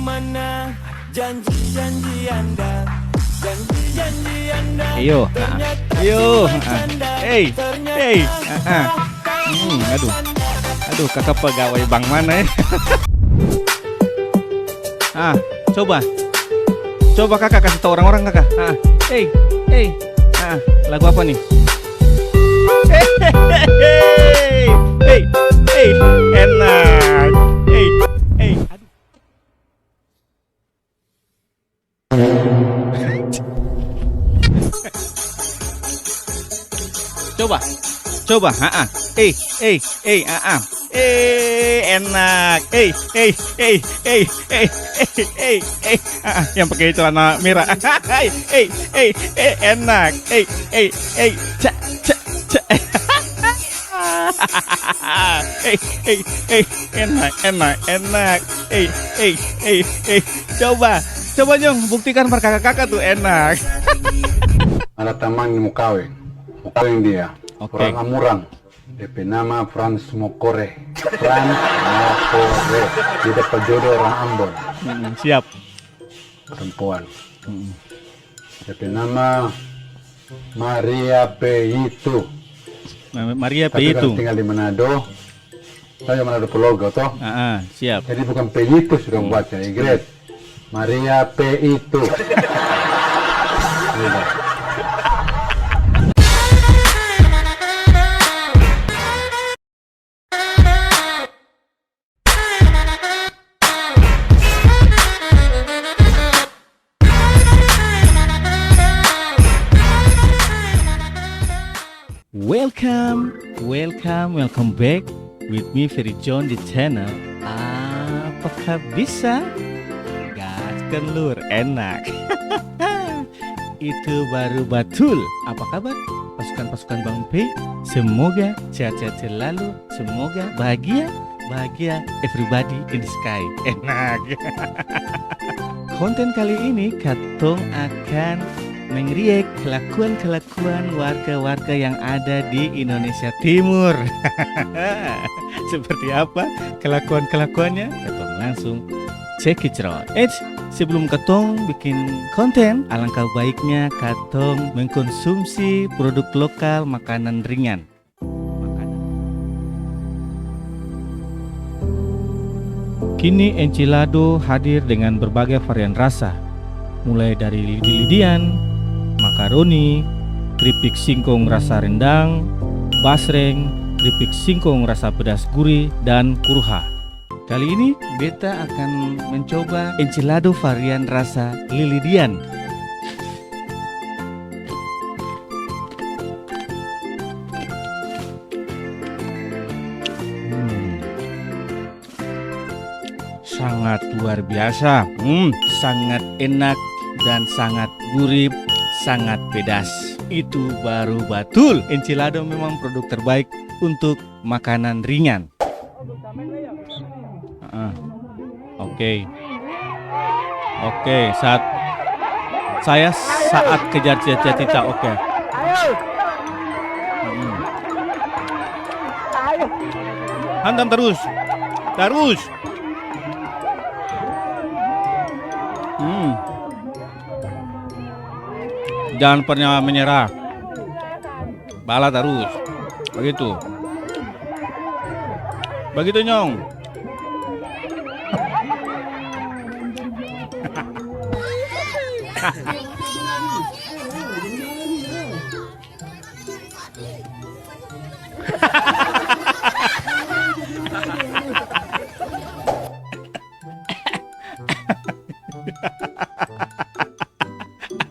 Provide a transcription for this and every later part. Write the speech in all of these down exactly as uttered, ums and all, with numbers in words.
Mana janji-janji Anda, janji-janji Anda. Iyo, ah, ternyata iyo, semua ah, canda, hei, ternyata hei, ah, ah. Hmm, aduh. Aduh, kaka pegawai bank mana, eh? Ah, coba. Coba kaka kasih tau orang-orang, kaka. Ah, hei, hei. Ah, lagu apa nih? Hei, hei, hei, hei, enak. Hei, hei. Coba, coba, ha, ah. Eh, eh, eh, ah, ah. Eh, enak. Eh, eh, eh, ah, ah. Yang pakai celana merah. Eh, eh, eh, eh, enak. Eh, eh, eh, ca, ca, ca. Hei, hei, hei, enak, enak, enak. Hei, hei, hei, hei. Coba, coba nyong buktikan par kaka-kaka tu enak. Ada tamang ni mo kaweng. Mo kaweng dia. Oke. Orang Amurang. Depe nama Frans Mokore. Frans Mokore. Dia dapa jodoh orang Ambon. Hmm, siap. Perempuan. Hmm. Depe nama Maria Peitu. Ma-, Maria Tapi Peitu. Kalau tinggal di Manado, saya Manado Pologo, toh. Ah, ah, siap. Jadi bukan Peitu sudah Hmm. baca, Igret. Maria Peitu. Sudah. Welcome, welcome, welcome back with me, Ferry John, di channel Apakah Bisa? Gaskan lur, enak. Itu baru batul. Apa kabar pasukan-pasukan Bang P? Semoga sehat-sehat selalu, semoga bahagia, bahagia everybody in the sky. Enak. Konten kali ini katong akan meng-react kelakuan-kelakuan warga-warga yang ada di Indonesia Timur. Seperti apa kelakuan-kelakuannya? Katong langsung check it out. Eits, sebelum katong bikin konten, alangkah baiknya katong mengkonsumsi produk lokal, makanan ringan. Kini enchilado hadir dengan berbagai varian rasa, mulai dari lidi-lidian, makaroni, keripik singkong rasa rendang, basreng, keripik singkong rasa pedas gurih, dan kurha. Kali ini, beta akan mencoba enchilado varian rasa lilidian. Hmm. Sangat luar biasa. Hmm, sangat enak dan sangat gurih, sangat pedas. Itu baru batul. Enchilado memang produk terbaik untuk makanan ringan. Heeh. Oke. Oke, saat saya saat kejar cita-cita. Oke. Mm. Hantam terus. Terus. Hmm. Jangan pernah menyerah. Bala tarus. Bagitu. Bagitu, nyong.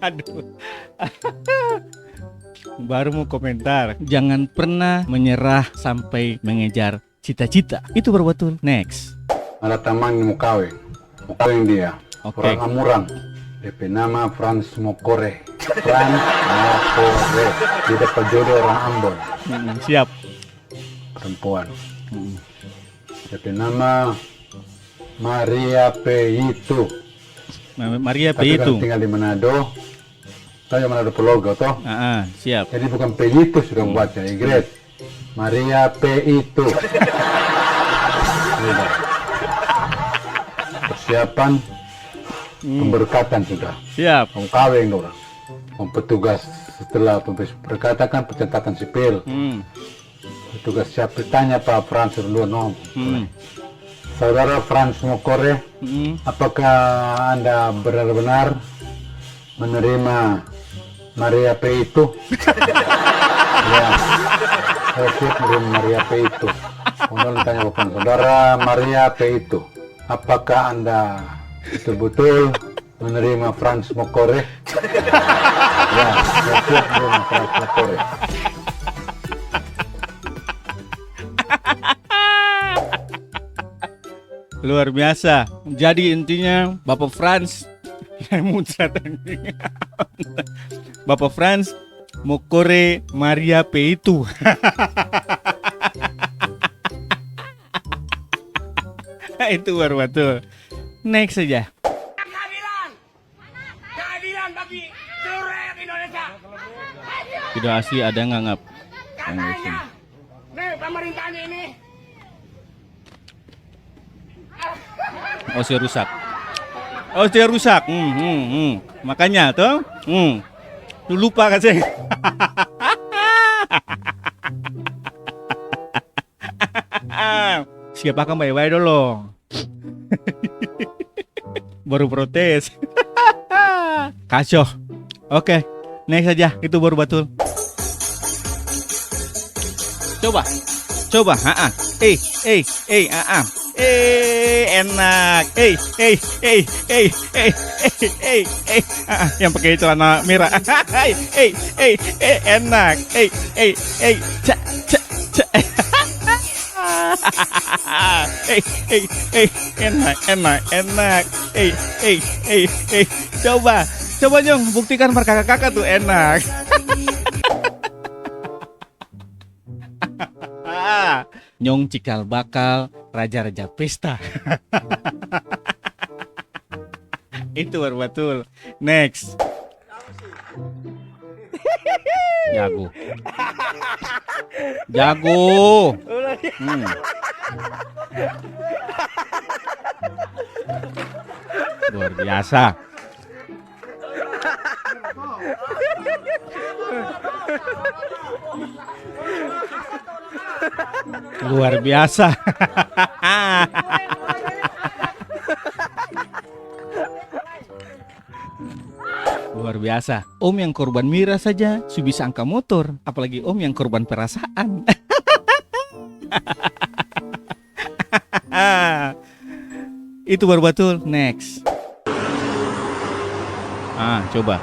Aduh. Baru mo komentar. Jangan pernah menyerah sampai mengejar cita-cita. Itu baru batul. Next. Ada tamang ni mo kaweng. Mo kaweng dia. Oke. Orang Amurang. Depe nama Frans Mokore. Frans Mokore. Dia dapa jodoh orang Ambon. Mm-mm, siap. Perempuan. Mm-mm. Depe nama Maria Peitu. Ma-, Maria Peitu. Tapi kalau tinggal di Manado, saya Manado Pologo, toh. Ah, ah, siap. Jadi bukan Peitu sudah baca, Igret. Maria Peitu. Sudah. Persiapan Hmm. Pemberkatan sudah. Siap. Kong kaweng dorang. Kong petugas setelah pembe-, pemberkatan kan pencetakan sipil. Hmm. Petugas siap ditanya pa Frans duluan, no. Hmm. "Saudara Frans Mokore, hmm, apakah Anda benar-benar menerima Maria P itu?" "Ya, saya siap menerima Maria P itu." Kemudian ditanya pa Frans, "Saudara Maria P itu, apakah Anda betul-betul menerima Frans Mokore?" "Ya, saya siap menerima Frans Mokore." Luar biasa. Jadi intinya Bapak Frans, muncrat anjing. Bapak Frans Mokore Maria P itu. Itu baru batul. Next saja. Keadilan! Keadilan bagi seluruh rakyat Indonesia! Tidak asli, ada yang nganggap. Katanya, nih, pemerintahnya ini. Oh, sudah rusak. Oh, sudah rusak. Hmm, hmm, hmm. Makanya, tuh. Hmm. Lu lupa, kasih. Siapa kan bae-bae dolo. Baru protes. Kaco. Oke, next saja. Itu baru batul. Coba. Coba, ha-ah. Eh, eh, eh, ha-ah. Eh, enak. Eh, eh, eh, eh, eh, eh, eh, eh. Ah, yang pakai celana merah. Hei, hei, hei, eh, enak. Hei, hei, hei, ca, ca, ca. Hei, hei, hei, enak, enak, enak. Hei, hei, hei, hei. Coba, coba, Nyong, buktikan par kaka-kaka tuh enak. Nyong cikal bakal raja-raja pesta. Itu baru batul. Next. Jago. Jago. Hmm. Luar biasa. Luar biasa. Luar biasa. Om yang korban miras saja su bisa angka motor, apalagi om yang korban perasaan. Itu baru batul. Next. Ah, coba.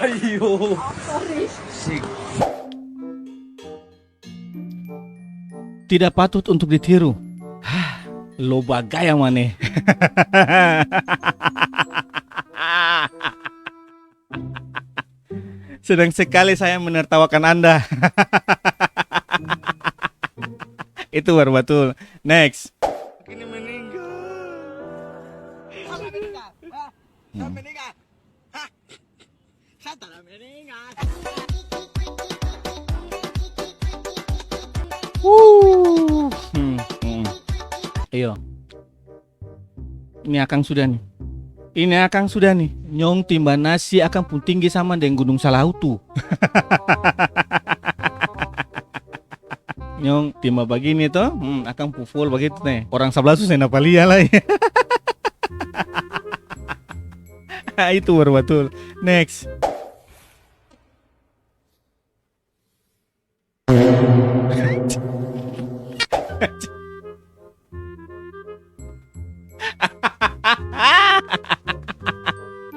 Ayo. Tidak patut untuk ditiru. Hah, lo bagaya mane. Senang sekali saya menertawakan Anda. Itu baru batul. Next. Ini meninggal. Apa meninggal? Hah? Apa meninggal? Hah? Saya tak meninggal. Wuh. Hmm, hmm. Iyo. Ini akang sudah nih. Ini akang sudah nih. Nyong timba nasi akang pung tinggi sama deng Gunung Salautu. Nyong timba bagini to, hmm, akang pung full bagitu nih. Orang sabla su seng dapa lia lai. Itu baru batul. Next.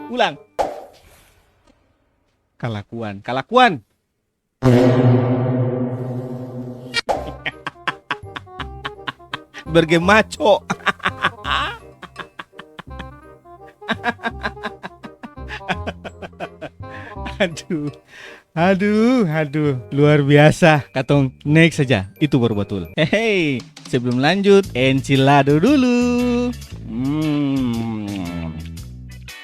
Ulang. Kalakuan, kalakuan. Bergemaco. Aduh. Aduh, aduh, luar biasa. Katong next saja, itu baru batul. Hehe, sebelum lanjut, enchilado dulu. Hmm,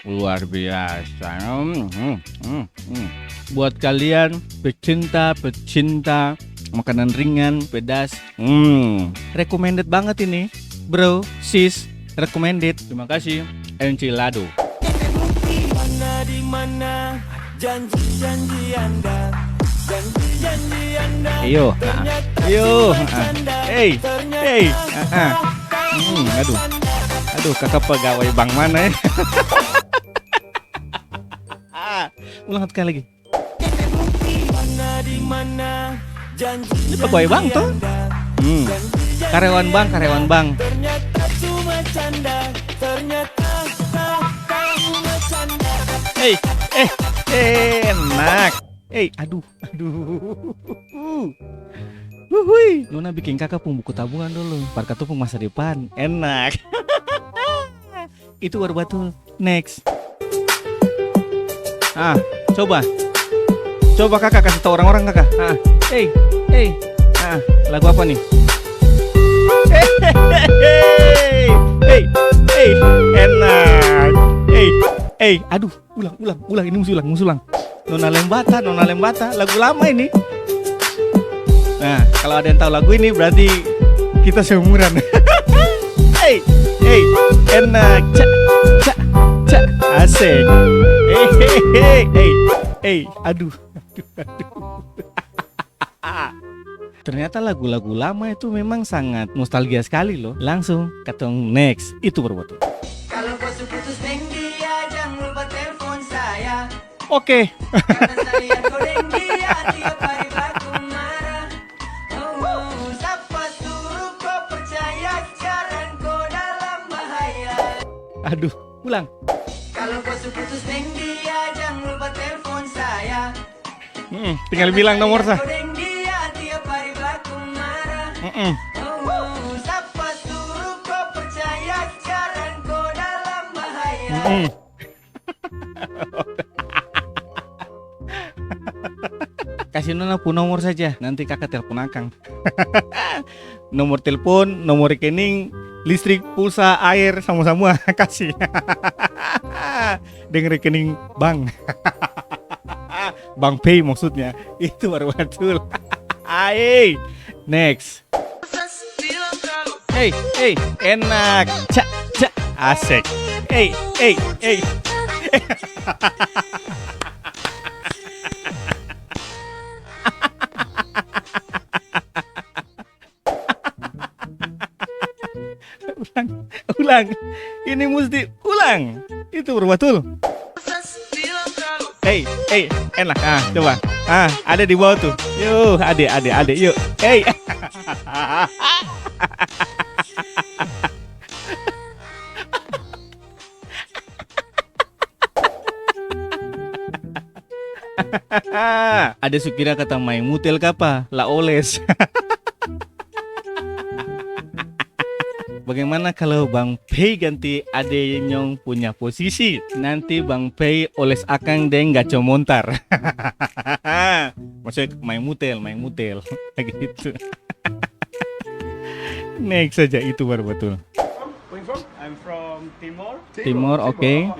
luar biasa. Hmm, hmm, hmm, hmm. Buat kalian pecinta-pecinta makanan ringan, pedas, hmm, recommended banget ini, bro, sis. recommended. Terima kasih, Enchilado. Mana di mana janji-janji Anda, janji-janji Anda. Iyo, nah. Iyo, cuma ah. Canda, hey, ternyata hey, ah, ah. Hmm, aduh. Aduh, kakak pegawai bank mana, ya? Ah, ulang satu kali lagi. Ini pegawai bank, toh? Hmm. Karyawan bank, karyawan bank. Hei, eh, eh, enak. Hei, aduh, aduh. Wuhui. Nona biking kaka pung buku tabungan dulu. Par katong pung masa depan. Enak. Itu baru batul. Next. Ah, coba. Coba kaka kasi tau orang-orang kaka. Ah, hey, hey. Ah, lagu apa nih? Hey, hey, hey. Enak. Hey, hey. Aduh, ulang, ulang, ulang. Ini musti ulang, musti ulang. Nona Lembata, Nona Lembata, lagu lama ini. Nah, kalau ada yang tahu lagu ini, berarti kita seumuran. Hei, hei, enak, ca, ca, ca, asik. Hei, hei, hei, hei, hei, aduh, aduh, aduh. Ternyata lagu-lagu lama itu memang sangat nostalgia sekali loh. Langsung katong next, itu baru batul. Kalau bos putus deng dia, jangan lupa telepon saya. Oke. Karena saya ko deng dia tiap hari baku marah. Oh, oh, sapa suruh ko percaya, sekarang ko dalam bahaya. Aduh, ulang. Kalau ko su putus deng dia, jang lupa telpon saya. Mm-mm, tinggal bilang nomor sa. Ko deng dia tiap hari baku marah. Mm-mm. Oh, oh, sapa suruh ko percaya, sekarang ko dalam bahaya. Mm-mm. Kasi nona pung nomor saja, nanti kaka telpon akang. Nomor telpon, nomor rekening, listrik, pulsa, aer, samua-samua kasi. Deng rekening bank. Bank Pay maksudnya. Itu baru batul. Ae. Next. Hei, hei, enak. Ca, ca, asik. Hei, hei, hei. Ulang, ulang. Ini musti ulang. Itu baru batul. Hei, hei, enak. Ah, coba. Ah, ada di bawah tuh. Yo, ade, ade, ade, yuk. Hei. Ade su kira kata maeng mutel kapa, la oles. Bagaimana kalau Bang Pei ganti ade nyong punya posisi? Nanti Bang Pei oles akang deng gaco montar. Maksudnya maeng mutel, maeng mutel. Begitu. Next saja, itu baru betul. Where you from? I'm from Timor. Timor, oke. Yeah.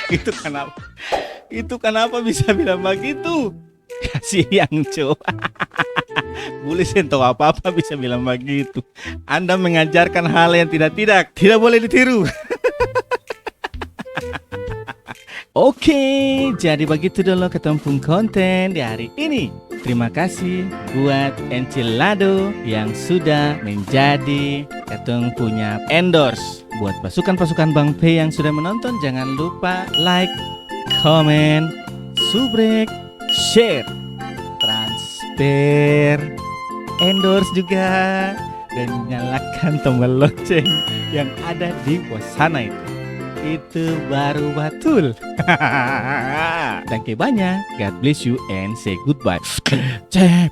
Itu kenapa? Itu kenapa bisa bilang begitu? Kasiang, co. Bule seng tau apa-apa bisa bilang bagitu. Anda mengajarkan hal yang tidak-tidak. Tidak boleh ditiru. Oke, jadi bagitu dolo katong pung konten di hari ini. Terima kasih buat Enchilado yang sudah menjadi katong punya endorse. Buat pasukan-pasukan Bang Pei yang sudah menonton, jangan lupa like, comment, subrek, share, transfer, endorse juga, dan nyalakan tombol lonceng yang ada di bawah sana itu. Itu baru batul. Danke banyak. God bless you and say goodbye. Cep.